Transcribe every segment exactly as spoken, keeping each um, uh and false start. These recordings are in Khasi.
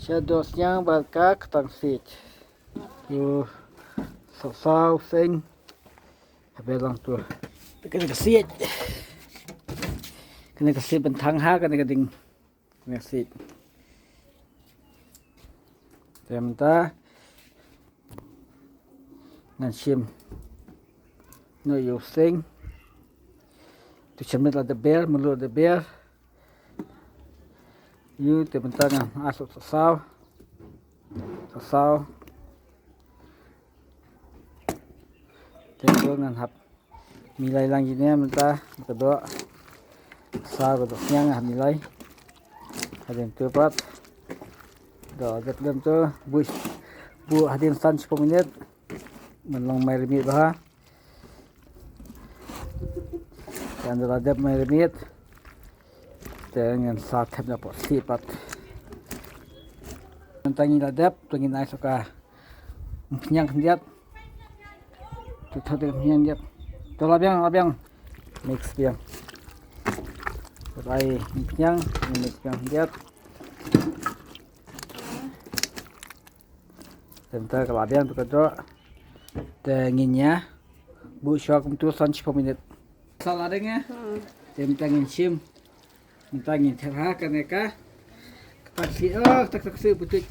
Sha doh sniang bad ka ktang siej. Tu saw saw seng. Habe lang tu. Kane ka siej. Kane ka siej ban thang ha kane ka ding. Kane ka siej. Te mynta ngan shim noh ïa u seng. Tu shim la da ber, mulu da ber. Ïa te mynta ngan ai sa saw. Sa saw. Te tu ngan hap milai lang ïa ne mynta ka doh. Sa ka doh sniang hap milai. Hadien tu pat. Doh dep dep tu. Buh buh hadien san shiphew minit. Ngan long marinate bha. Te ynda la dep marinate te ngan sa thep na poh sih pat. Mynta ngi la dep, te ngin ai sa ka umphniang khyndiat. Te thep te umphniang khyndiat. Te la biang, la biang. Mix biang. Te ai umphniang, mix biang khyndiat. Te mynta ka la biang tu ka doh. Te ngin ïa buh shuwa kumtu san shiphew minit. Sa la dang ïa. Hmm. Te mynta ngin shim. Mynta ngin thep ha kane ka. Ka tak si, oh, tak tak si putut.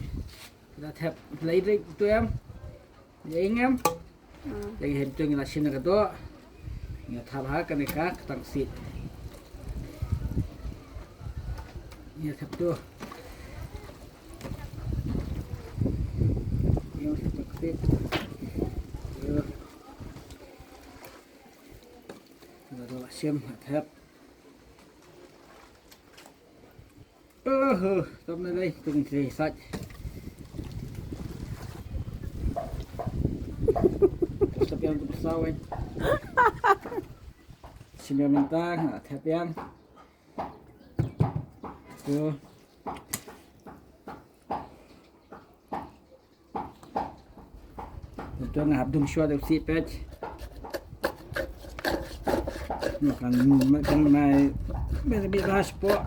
Kita thep. Lai drik tu em. Ïa ing em. Hmm. Te ngin tu ngin la shim na ka doh. Ngin thep ha kane ka, ka tak si. Ngin thep tu. Ïa, tak si. Ïa. Nga doh la shim, nga thep. Oh, tam na dei, tu ngin trei sait. Terus tapi yang tu besar, weh. Shim ïa mynta, nga thep ïa. Tu. Te nga hap dung shuwa da u sih peit. Nga kan, kan mai, mai bit bha shapoh.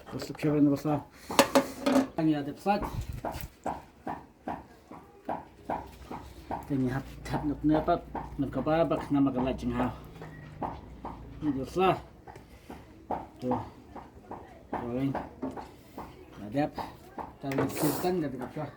Ka suk shuwa na basa. Ngi la dep sait. Te ngi hap thep noh ne pat, noh kaba, ba khnang ba ka la jinghaw. Ngi la sla. Tu. Tu. La dep. Te ngi siew tang da ka shuwa.